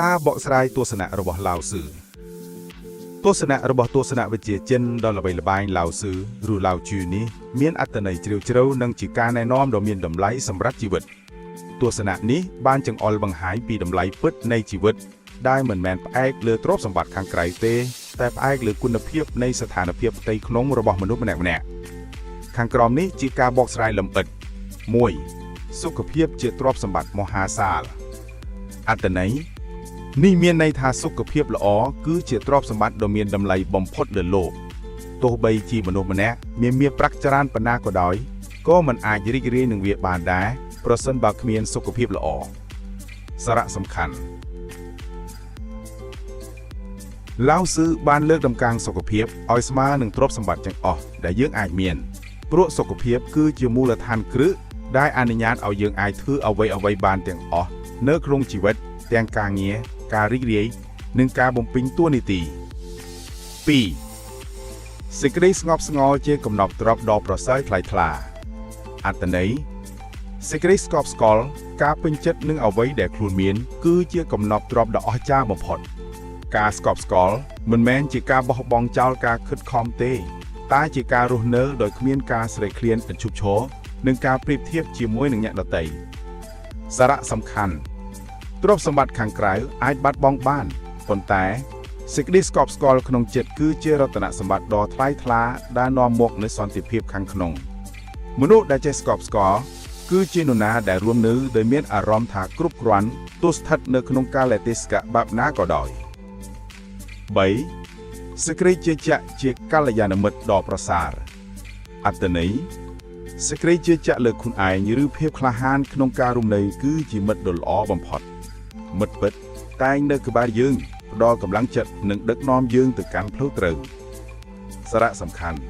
ការបកស្រាយទស្សនៈរបស់ឡាវស៊ឺទស្សនៈរបស់ទស្សនវិជ្ជាចិនដ៏ល្បីល្បាញឡាវស៊ឺឬឡាវជឺនេះមានអត្ថន័យជ្រាលជ្រៅនិងជាការណែនាំដ៏មានតម្លៃសម្រាប់ជីវិតទស្សនៈនេះបានចង្អុលបង្ហាញពីតម្លៃពិតនៃជីវិតដែលមិនមែនផ្អែកលើទ្រព្យសម្បត្តិខាងក្រៅទេតែផ្អែកលើគុណភាពនៃស្ថានភាពផ្ទៃក្នុងរបស់មនុស្សម្នាក់ៗខាងក្រោមនេះជាការបកស្រាយលម្អិត1សុខភាពជាទ្រព្យសម្បត្តិមហាសាលអត្ថន័យ នេះមានន័យថាសុខភាពល្អគឺជាទ្រព្យសម្បត្តិដ៏មានតម្លៃបំផុតលើលោកទោះបីជាមនុស្សម្នាក់មានមាសប្រាក់ច្រើនប៉ុណ្ណាក៏ដោយក៏មិនអាចរីករាយនឹងវាបានដែរប្រសិនបើគ្មានសុខភាពល្អសារៈសំខាន់ឡាវស៊ឺបានលើកតម្កើងសុខភាពឲ្យស្មើនឹងទ្រព្យសម្បត្តិទាំងអស់ដែលយើងអាចមានព្រោះសុខភាពគឺជាមូលដ្ឋានគ្រឹះដែលអនុញ្ញាតឲ្យយើងអាចធ្វើអ្វីអ្វីបានទាំងអស់នៅក្នុងជីវិតទាំងការងារការរីករាយនិងការបំពេញតួនាទី2សេចក្តីស្ងប់ស្ងល់ជាកំណប់ទ្រព្យដ៏ប្រសើរថ្លៃថ្លាអត្ថន័យសេចក្តីស្កប់ស្កល់ការពេញចិត្តនឹងអ្វីដែលខ្លួនមាន គឺជាកំណប់ទ្រព្យដ៏អស្ចារ្យបំផុត ការស្កប់ស្កល់មិនមែនជាការបោះបង់ចោលការខិតខំទេ តែជាការរស់នៅដោយគ្មានការស្រេកឃ្លានឥតឈប់ឈរនិងការប្រៀបធៀបជាមួយនឹងអ្នកដទៃសារៈសំខាន់ទ្រព្យសម្បត្តិខាងក្រៅអាចបាត់បង់បានប៉ុន្តែសេចក្តីស្កប់ស្កល់ក្នុងចិត្តគឺជារតនសម្បត្តិដ៏ថ្លៃថ្លាដែលនាំមកនូវសន្តិភាពខាងក្នុងមនុស្សដែលចេះស្កប់ស្កល់គឺជានរណាដែលរស់នៅដោយមានអារម្មណ៍ថាគ្រប់គ្រាន់ទោះស្ថិតនៅក្នុងកាលៈទេសៈបែបណាក៏ដោយ 3សេចក្តីជឿជាក់ជាកល្យាណមិត្តដ៏ប្រសើរអត្តន័យសេចក្តីជឿជាក់លើខ្លួនឯងឬភាពក្លាហានក្នុងការរំលែកគឺជាមិត្តដ៏ល្អបំផុតមិត្តពិតតែងនៅក្បែរយើងផ្ដល់កម្លាំងចិត្តនិងដឹកនាំយើងទៅកាន់ផ្លូវត្រូវសារៈសំខាន់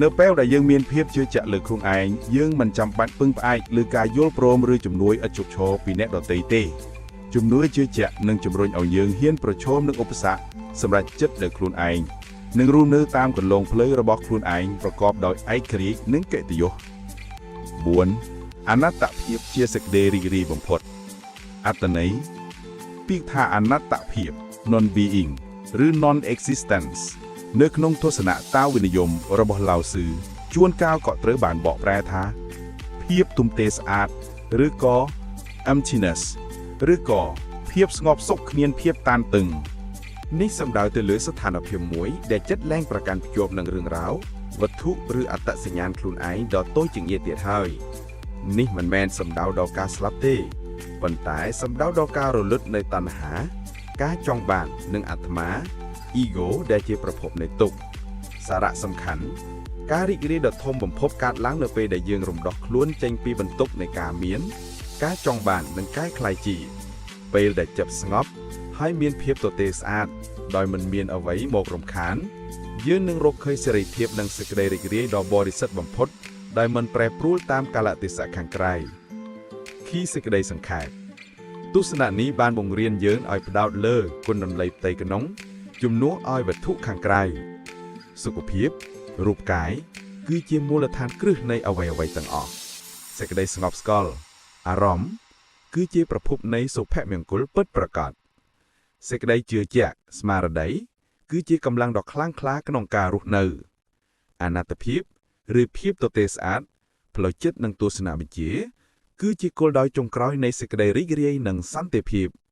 នៅពេលដែលយើងមានភាពជឿជាក់លើខ្លួនឯងយើងមិនចាំបាច់ពឹងផ្អែកលើការយល់ព្រមឬជំនួយឥតឈប់ឈរពីអ្នកដទៃទេជំនួយជឿជាក់នឹងជំរុញឲ្យយើងហ៊ានប្រឈមនឹងឧបសគ្គសម្រាប់ចិត្តលើខ្លួនឯងនិងរស់នៅតាមគន្លងផ្លូវរបស់ខ្លួនឯងប្រកបដោយឯករាជ្យនិងកិត្តិយស4អនត្តភាពជាសេចក្តីរីករាយបំផុតអត្តន័យពាក្យថាអនត្តភាព non being ឬ non existence នៅក្នុងទស្សនៈតាវនិយមរបស់ឡាវស៊ឺជួនកាលក៏ត្រូវបានបកប្រែថា ភាពទុំទេស្អាតឬក៏ emptiness ឬក៏ភាពស្ងប់សុខគ្មានភាពតានតឹង នេះសំដៅទៅលើស្ថានភាពមួយដែលចិត្តលែងប្រកាន់ភ្ជាប់នឹងរឿងរ៉ាវវត្ថុឬអត្តសញ្ញាណខ្លួនឯងដ៏តូចចង្អៀតទៀតហើយនេះមិនមែនសំដៅដល់ការស្លាប់ទេប៉ុន្តែសំដៅដល់ការរលត់នៃតណ្ហា ការចង់បាននិងអាត្មា ego ដែលជាប្រភពនៃទុក្ខសារៈសំខាន់ការរីករាយដ៏ធំបំផុតកើតឡើងនៅពេលដែលយើងរំដោះខ្លួនចេញពីបន្ទុកនៃការមាន ការចង់បាននិងការក្លាយជា ពេលដែលចិត្តស្ងប់ហើយមានភាពទទេស្អាត ដោយមិនមានអ្វីមករំខាន យើងនឹងរកឃើញសេរីភាពនិងសេចក្តីរីករាយដ៏បរិសុទ្ធបំផុតដែលមិនប្រែប្រួលតាមកាលៈទេសៈខាងក្រៅខីសេចក្តីសង្ខេបទស្សនៈនេះបានបង្រៀនយើងឲ្យផ្ដោតលើគុណតម្លៃផ្ទៃក្នុងជំនួសឲ្យវត្ថុខាងក្រៅសុខភាពរូបកាយគឺជាមូលដ្ឋានគ្រឹះនៃអ្វីៗទាំងអស់សេចក្តីស្ងប់ស្កល់អារម្មណ៍គឺជាប្រភពនៃសុភមង្គលពិតប្រាកដ សេចក្តីជឿជាក់ស្មារតីគឺជាកម្លាំងដ៏ខ្លាំងក្លាក្នុងការរស់នៅអនត្តភាពឬភាពទទេស្អាតផ្លូវចិត្តនិងទស្សនវិជ្ជា គឺជាគោលដៅចុងក្រោយនៃសេចក្តីរីករាយនិងសន្តិភាព។